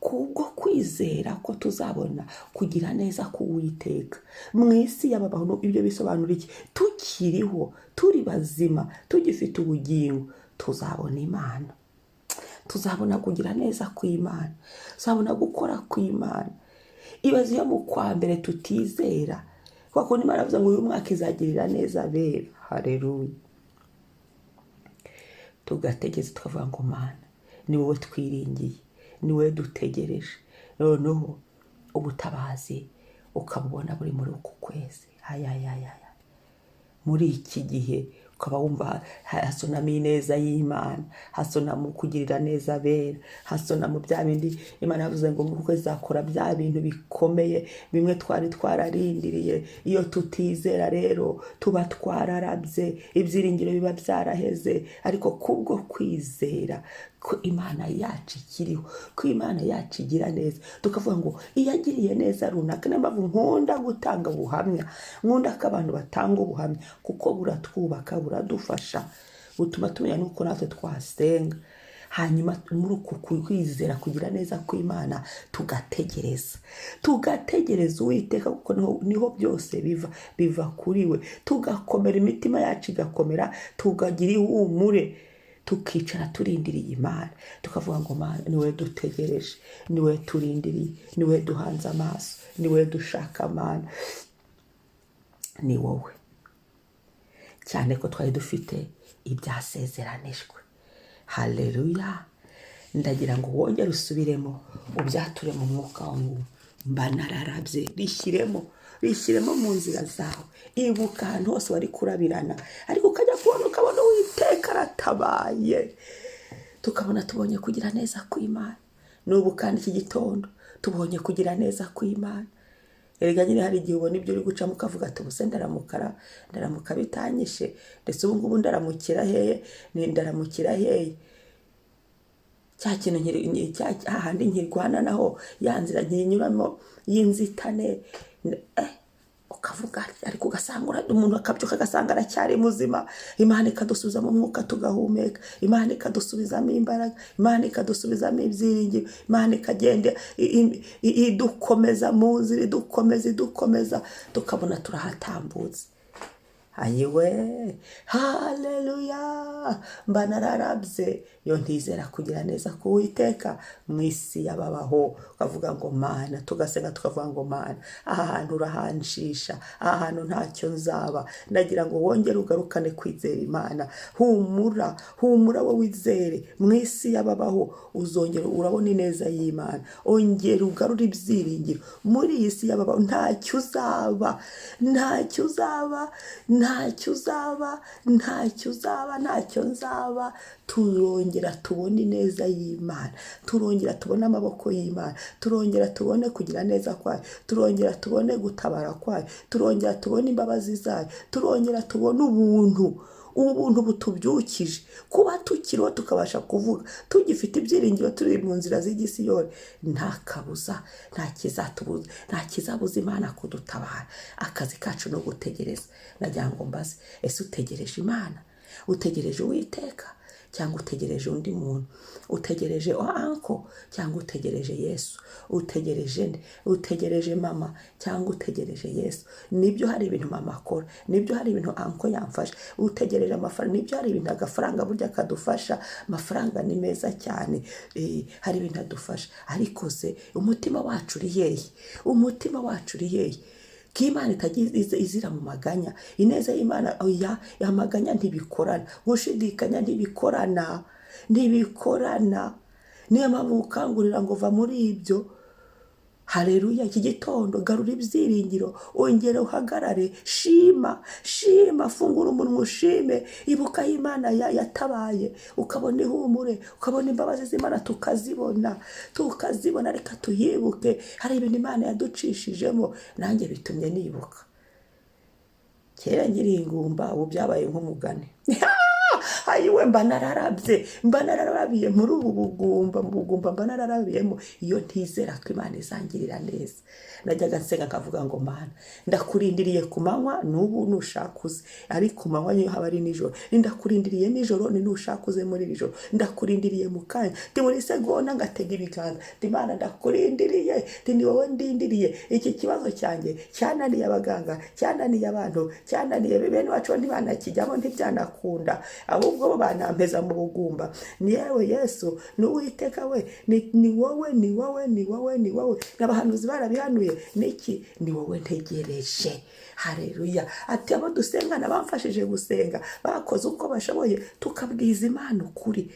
Kubwo kwizera ko tuzabona kugira neza k'Uwiteka mu isi y'ababaho. Ibyo bisobanura iki? Tukiriho, turi bazima, tugifite ubugingo, tuzabona Imana, tuzabona kugira neza kw'Imana, tuzabona gukora kw'Imana. Ibaze iyo mu kwa mbere tutizera, kuko Imana yavuze ngo uyu mwaka izagirira neza abera. Hareruya! Tugategereza, tukavuga ngo: "Mana, ni wowe twiringiye, ni wowe dutegereje." Noneho ubutabazi ukabubona buri muri uku kwezi, ayayayaya, muri iki gihe ukaba wumva hasonamo ineza y'Imana, hasonamo kugirira neza abera, hasonamo bya bindi Imana yavuze ngo muri kwezi izakora bya bintu bikomeye, bimwe twari twararindiriye. Iyo tutizera rero tuba twararabye, ibyiringiro biba byaraheze. Ariko kubwo kwizera ko Imana yacu ikiriho, ko Imana yacu igira neza, tukavuga ngo iyagiriye neza runaka. Niyo mpamvu nkunda gutanga ubuhamya, nkunda ko abantu batanga ubuhamya, kuko buratwubaka, buradufasha, butuma tumenya n'uko natwe twasenga. Hanyuma muri uku kwizera kugira neza kw'Imana, tugategereza, tugategereza Uwiteka, kuko niho byose biva, biva kuri we. Tugakomera, imitima yacu igakomera, tukagira ihumure, tukicara turindiriye Imana, tukavuga ngo: "Mana, niwe dutegereje, niwe turindiriye, niwe duhanze amaso, niwe dushaka. Mana, ni wowe." Cyane ko twari dufite ibyasezeranijwe. Haleluya! Ndagira ngo wongere usubiremo, ubyature mu mwuka wawe: "Mba nararabye." Rishyiremo, rishyiremo mu nzira zawe. Ibuka ahantu hose wari kurabirana, ariko ukajya kubona ukabona Uwiteka aratabaye, tukabona tubonye kugira neza kw'Imana. N'ubu kandi iki gitondo tubonye kugira neza kw'Imana. Erega nyine hari igihe ubona ibyo uri gucamo ukavuga ati: "Ubuse ndaramukara, ndaramuka bitanyishe? Ndetse ubu ngubu ndaramukira hehe? Ni ndaramukira hehe? Cya kintu hahandi nkirwana naho, ya nzira nkinyuramo y'inzitane." Ukavuga, ariko ugasanga umuntu akabyuka agasanga aracyari muzima. Imana ikadusubizamo umwuka tugahumeka, Imana ikadusubizamo imbaraga, Imana ikadusubizamo ibyiringiro, Imana ikagenda idukomeza mu nzira, idukomeza, idukomeza, tukabona turahatambutse. Ayiwe, haleluya! Mba nararabye iyo ntizera kugira neza k'Uwiteka mu isi y'ababaho. Ukavuga ngo: "Mana," tugasenga tukavuga ngo: "Mana, aha hantu urahanshisha, aha hantu ntacyo nzaba." Ndagira ngo wongere ugarukane kwizera Imana. Humura, humura, wowe wizere. Mu isi y'ababaho uzongera urabona ineza y'Imana. Ongera ugarure ibyiringiro. Muri iyi si y'ababaho ntacyo uzaba, ntacyo uzaba, ntacyo uzaba, ntacyo uzaba, ntacyo nzaba. Turongera tubone ineza y'Imana, turongera tubone amaboko y'Imana, turongera tubone kugira neza kwayo, turongera tubone gutabara kwayo, turongera tubone imbabazi zayo, turongera tubone ubuntu. Ubu buntu butubyukije kuba tukiriho, tukabasha kuvuga, tugifite ibyiringiro, turi mu nzira z'igisiyoni, nta kabuza, nta kizatubuza, nta kizabuza Imana kudutabara. Akazi kacu no gutegereza. Nagira ngo mbaze: ese utegereje Imana, utegereje Uwiteka, cyangwa utegereje undi muntu? Utegereje uncle cyangwa utegereje Yesu? Utegereje nde? Utegereje mama cyangwa utegereje Yesu? Nibyo, hari ibintu mama akora, nibyo, hari ibintu uncle yamfasha. Utegereje amafaranga? Nibyo, hari ibintu agafaranga burya kadufasha. Amafaranga ni meza cyane, hari ibintu adufasha. Ariko se umutima wacu uri hehe? Umutima wacu uri hehe? Ko Imana itajya izira mu maganya, ineza y'Imana, oya, amaganya ntibikorana, gushidikanya ntibikorana, ntibikorana. Niyo mpamvu ukangurira ngo va muri ibyo. Hareruya! Iki gitondo garura ibyiringiro, ongera uhagarare, shima, shima, fungura umunwa ushime. Ibuka aho Imana yatabaye, ukabona ihumure, ukabona imbabazi z'Imana, tukazibona, tukazibona. Reka tuyibuke. Hari ibintu Imana yaducishijemo, nanjye bitumye nibuka kera nkiri ingumba, ubu byabaye nk'umugani. Ayiwe, mba nararabye, mba nararabiye muri ubu bugumba, mu bugumba mba nararabiyemo. Iyo ntizera ko Imana izangirira neza, najyaga nsenga nkavuga ngo: "Mana, ndakurindiriye ku manywa, n'ubu nushaka uze, ari ku manywa, niyo haba ari nijoro, ni ndakurindiriye nijoro, ni nushaka uze muri iri joro, ndakurindiriye mu kanya, ndi muri segonda ngatega ibiganza, ndi Imana, ndakurindiriye, ndi ni wowe ndindiriye. Iki kibazo cyanjye cyananiye abaganga, cyananiye abantu, cyananiye bene wacu, bo ntibanakijyamo, ntibyanakunda, ahubwo bo banampeza mu bugumba. Ni yewe Yesu, ni Uwiteka we, ni wowe, ni wowe, ni wowe, ni wowe, n'abahanuzi barabihanuye, niki, ni wowe ntegereje." Hareruya. Ati abo dusengana bamfashije gusenga, bakoze uko bashoboye, tukabwiza Imana ukuri,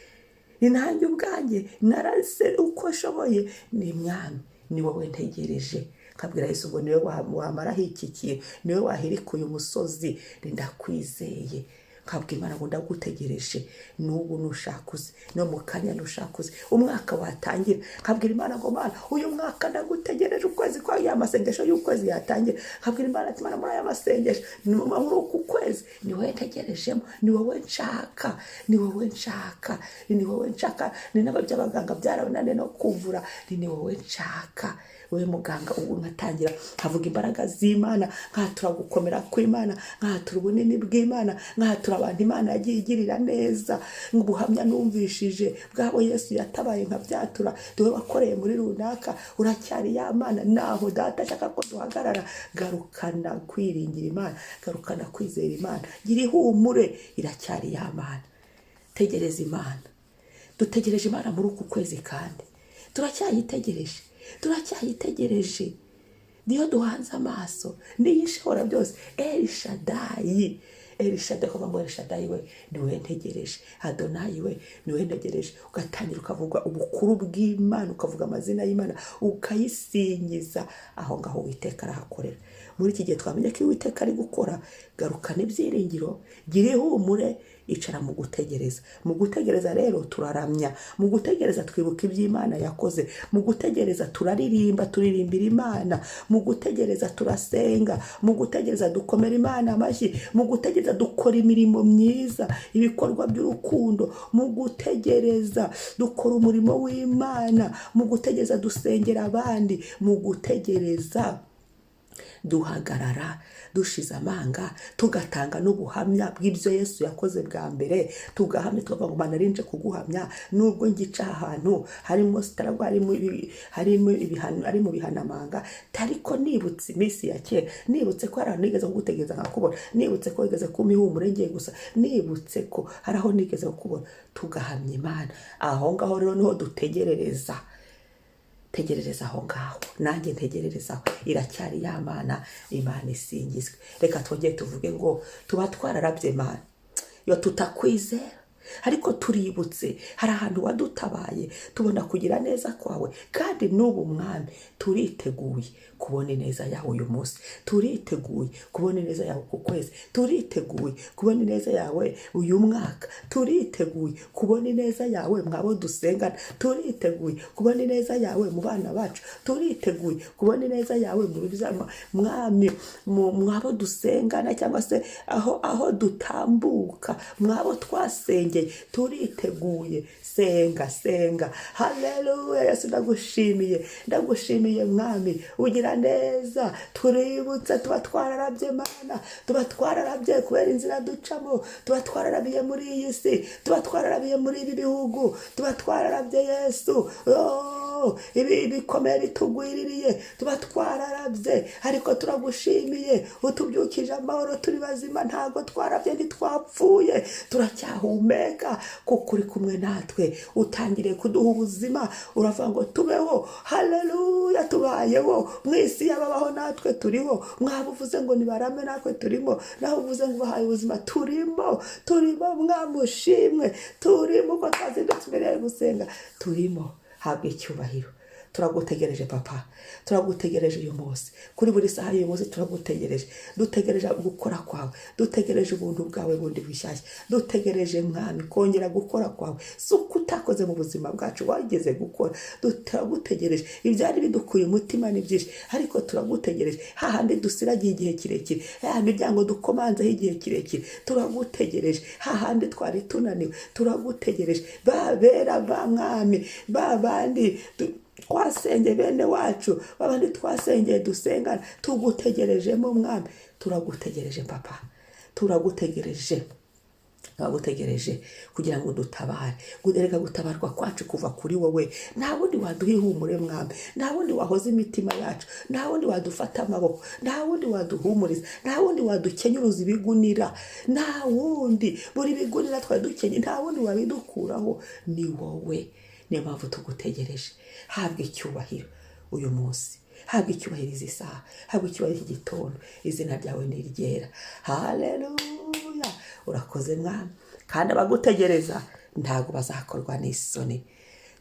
ni nanjye ubwanjye narase uko nshoboye, ni Mwami, ni wowe ntegereje. Nkabwira Yesu ngo niwe wamaraho iki kintu, niwe wahirika uyu musozi, ndakwizeye. Nkabwira Imana ngo ndagutegereje n'ubu nushaka uze, no mu kanya nushaka uze. Umwaka watangira, nkabwira Imana ngo: "Mana, uyu mwaka ndagutegereje." Ukwezi kwa ya masengesho y'ukwezi yatangira, nkabwira Imana ati: "Mana, muri aya masengesho, muri uku kwezi, ni wowe ntegerejemo, ni wowe nshaka, ni wowe nshaka, ni wowe nshaka." Ni n'aba by'abaganga byarabananiye no kuvura, ni wowe nshaka, wowe muganga. Ubu nkatangira nkavuga imbaraga z'Imana, nkatura gukomera kw'Imana, nkatura ubunini bw'Imana, nkatura abantu Imana yagiye igirira neza, ubuhamya numvishije bwabo Yesu yatabaye, nkabyatura: "Dore wakoreye muri runaka, uracyari ya Mana." Naho Data ashaka ko duhagarara. Garukana kwiringira Imana, garukana kwizera Imana, gira ihumure, iracyari ya Mana. Tegereza Imana. Dutegereje Imana muri uku kwezi kandi turacyayitegereje, turacyayitegereje, niyo duhanze amaso, niyo ishobora byose. Elishadayi, Elishadayi, kuvuga ngo: "Elishadayi we, ni wowe ntegereje. Adonayi we, ni wowe ntegereje." Ugatangira ukavuga ubukuru bw'Imana, ukavuga amazina y'Imana, ukayisingiza. Aho ngaho Uwiteka arahakorera. Muri iki gihe twamenye ko Uwiteka ari gukora. Garukana ibyiringiro, gira ihumure, icara mu gutegereza. Mu gutegereza rero turaramya, mu gutegereza twibuka iby'Imana yakoze, mu gutegereza turaririmba, turirimbira Imana, mu gutegereza turasenga, mu gutegereza dukomera Imana amashyi, mu gutegereza dukora imirimo myiza, ibikorwa by'urukundo, mu gutegereza dukora umurimo w'Imana, mu gutegereza dusengera abandi, mu gutegereza duhagarara dushize amanga, tugatanga n'ubuhamya bw'ibyo Yesu yakoze bwa mbere. Tugahamya, tukavuga ngo: "Mana, nje kuguhamya nubwo ngica ahantu harimo sitaragwa, harimo ibihano, ari mu bihanamanga, ariko nibutse iminsi ya kera, nibutse ko hari ahantu nigeze kugutegereza nkakubona, nibutse ko wigeze kumpa ihumure ngiye gusa, nibutse ko hari aho nigeze kukubona." Tugahamya Imana. Aho ngaho rero niho dutegerereza. Tegerereza aho ngaho, nanjye ntegerereza aho, iracyari ya Mana. Imana isingizwe. Reka twongere tuvuge ngo tuba twararabye Mana iyo tutakwizera, ariko tuributse hari ahantu wadutabaye, tubona kugira neza kwawe, kandi n'ubu Mwami turiteguye kubona ineza yawe uyu munsi, turiteguye kubona ineza yawe ku kwezi, turiteguye kubona ineza yawe uyu mwaka, turiteguye kubona ineza yawe mwabo dusengana, turiteguye kubona ineza yawe mu bana bacu, turiteguye kubona ineza yawe mu Mwami, mwabo dusengana, cyangwa se aho dutambuka, mwabo twasengeye, turiteguye. Senga, senga. Haleluya. Yesu, ndagushimiye, ndagushimiye Mwami, ugira neza. Tuributse, tuba twararabye Mana, tuba twararabye kubera inzira ducamo, tuba twararabiye muri iyi si, tuba twararabiye muri ibi bihugu, tuba twararabye Yesu. Oh, ibi bikomeye bitugwiririye, tuba twararabye, ariko turagushimiye, utubyukije amahoro, turi bazima, ntabwo twarabye, ntitwapfuye, turacyahumeka kuko uri kumwe natwe. Utangiriye kuduha ubuzima, uravuga ngo tubeho. Haleluya, tubayeho mu isi y'ababaho, natwe turiho. Mwaba uvuze ngo nibarame, natwe turimo. Nawe uvuze ngo ubahaye ubuzima, turimo, turimo. Mwamushimwe, turimo. Uko twazindutse imbere yo gusenga, turimo. Habwa icyubahiro. Turagutegereje papa, turagutegereje uyu munsi, kuri buri saha y'uyu munsi turagutegereje. Dutegereje gukora kwawe, dutegereje ubuntu bwawe bundi bushyashya, dutegereje Mwami kongera gukora kwawe. Si uko utakoze mu buzima bwacu, wageze gukora. Turagutegereje. Ibyari bidukuye umutima ni byinshi, ariko turagutegereje. Hahandi dusiragiye igihe kirekire, ya miryango dukomanzeho igihe kirekire, turagutegereje. Hahandi twari tunaniwe, turagutegereje. Babera ba Mwami, ba bandi twasengeye, bene wacu babandi twasengeye dusengana, tugutegerejemo Mwami. Turagutegereje papa, turagutegereje, turagutegereje kugira ngo dutabare. Erega gutabarwa kwacu kuva kuri wowe. Nta wundi waduha ihumure Mwami, nta wundi wahoza imitima yacu, nta wundi wadufata amaboko, nta wundi waduhumuriza, nta wundi wadukenyuruza ibigunira, nta wundi. Buri bigunira twari dukenye, nta wundi wabidukuraho, ni wowe. Niyo mpamvu tugutegereje. Habwa icyubahiro uyu munsi, habwa icyubahiro izi saha, habwa icyubahiro iki gitondo. Izina ryawe ni iryera. Haleluya! Urakoze Mwami, kandi abagutegereza ntabwo bazakorwa n'isoni.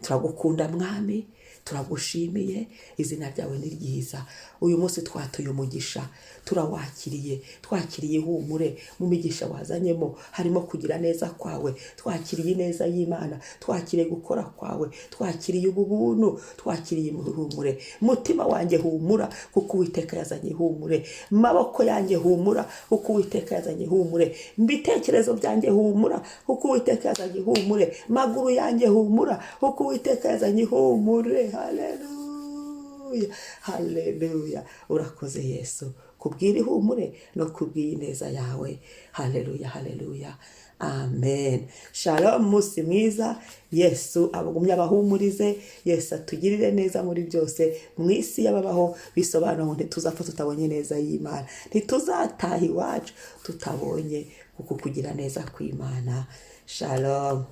Turagukunda Mwami, turagushimiye, izina ryawe ni ryiza. Uyu munsi twatuye umugisha, turawakiriye. Twakiriye ihumure. Mu migisha wazanyemo harimo kugira neza kwawe. Twakiriye ineza y'Imana, twakiriye gukora kwawe, twakiriye ubuntu, twakiriye ihumure. Mutima wanjye humura, kuko Uwiteka yazanye ihumure. Maboko yanjye humura, kuko Uwiteka yazanye ihumure. Ibitekerezo byanjye humura, kuko Uwiteka yazanye ihumure. Maguru yanjye humura, kuko Uwiteka yazanye ihumure. Haleluya, haleluya! Urakoze Yesu kubwira ihumure no kubwira ineza yawe. Haleluya, haleluya, amen. Shalom, munsi mwiza. Yesu abagumye abahumurize, Yesu atugirire neza muri byose. Mu isi y'ababaho bisobanura ngo ntituzapfa tutabonye neza y'Imana, ntituzataha iwacu tutabonye kuko kugira neza kw'Imana. Shalom.